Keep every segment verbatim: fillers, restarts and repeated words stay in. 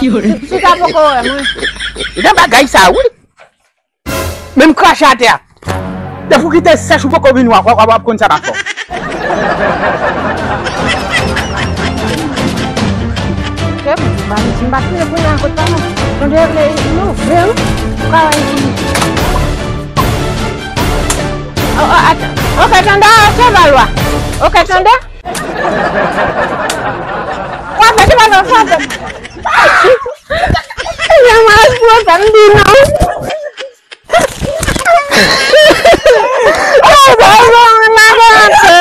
Chita poko wè mwen. Li nan bagay sa wi. Menm krache atè a. Depi w kite sèch ou poko vin wè, w ap konn sa m ap fè w. Ke m pa, m pa tire pou nan kote non. Tande, nou vre wi. Ou ka wè li. O, o, at-, oke, tande, o, cheval wa. Oke, tande. Wa fè cheval wa, wa fè. Yon maj pou fè m di non.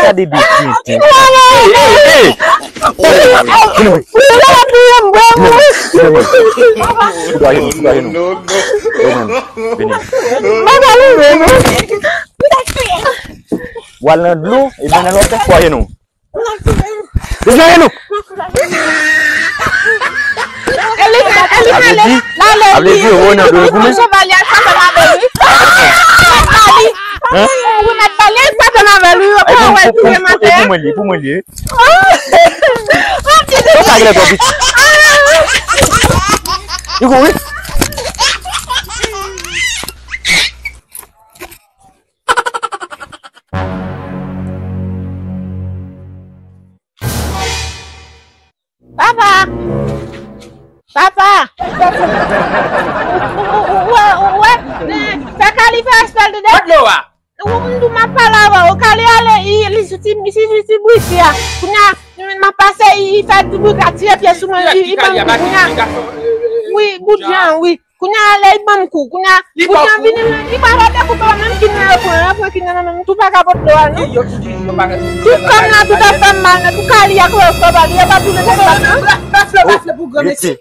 Gade de tenten. Hey, hey, hey. Fout ajenou, fout ajenou. Fout ajenou. Vini. W al nan dlo, epi nan lòt, fout ajenou. Dejan nou. Eli, Eli, ale, ale, Eli. Li pran cheval li, sa fè m avè li. Mèt ba li. Hein? Ou mèt ba li, sa fè m avè li. Ou pa wè l touye m atè. E pou mwen li, pou mwen li. Ou ka gade twò piti. Li kouri. Papa! Papa! Ou, ou, ou, ou wè, ou wè, fè Kali fè respè l tande. Kot dlo a? Ou, m di w m ap pale avè w. Kali ale, li, li soti, li soti, soti bwiti a. Kounye a, m ap pase, li fè ti bwit la, tire pye sou mwen, li, li ban m kou, kounye a. Wi, bout jan, wi. Kounye a, lè li ban m kou, kounye a, bout jan vini, li pa wè dekoupe, menm ki nan yo pran, yo pran ki nan nan menm, tou pa ka pot dlo a, non. Tout kò m nan, tout afè m mal, nan tou Kali ak lòt kò pa li, yo pa boule nan kò m nan. Baf le, baf le pou granmesi.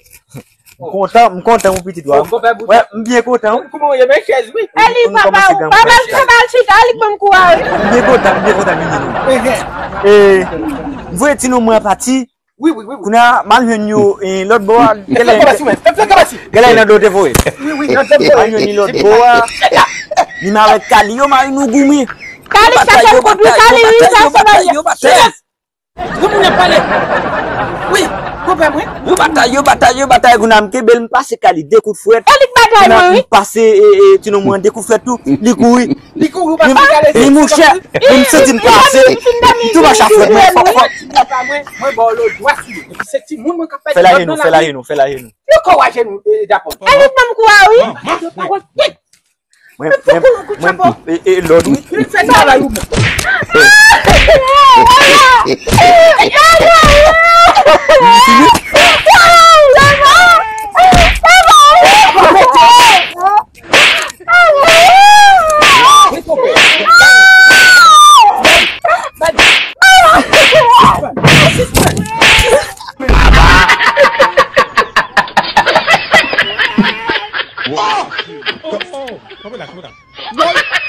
M kontan, m kontan pou pitit ou a. Wè, m byen kontan. Kouman w ye, men chèz, wi. E li, papa, papa, papa, chita, li k ban m kou a, wi. M byen kontan, m byen kontan, vini nou. E, m voye ti nou mwen pati. Wi, wi, wi, wi. Kounye a, m al jwenn yo, e, lòt bò a, genlè, genlè nan dlo te voye. Wi, wi, nan dlo te voye. M al jwenn li lòt bò a. Li menm avèk Kali, yo mari nou goumen. Kali chache kout, wi, Kali, wi, sa se bagay. Granmoun ap pale. Wi, konpè mwen. Yo batay, yo batay, yo batay, kounye a m kenbe l, m pase Kali de kout frèt. E li k batay mwen, wi. M pase, e, e, ti nonm mwen de kout frèt tou, li kouri. Li kouri, ou pa pale. Li mouche, li m santi m pase. M tou mache a frèt mwen, fò, fò. Mwen ba w lòd, dwa sou yo. Epi se timoun mwen k ap pèdi lòd nan lari. Fè lajenou, fè lajenou, fè lajenou. Yo kò ajenou, e, dapò. E li ban m kou a, wi. Mwen, mwen, mwen, e, e, lòd, wi. Fè travay ou menm. Oh, oh, oh, oh. Kanpe la, kanpe la.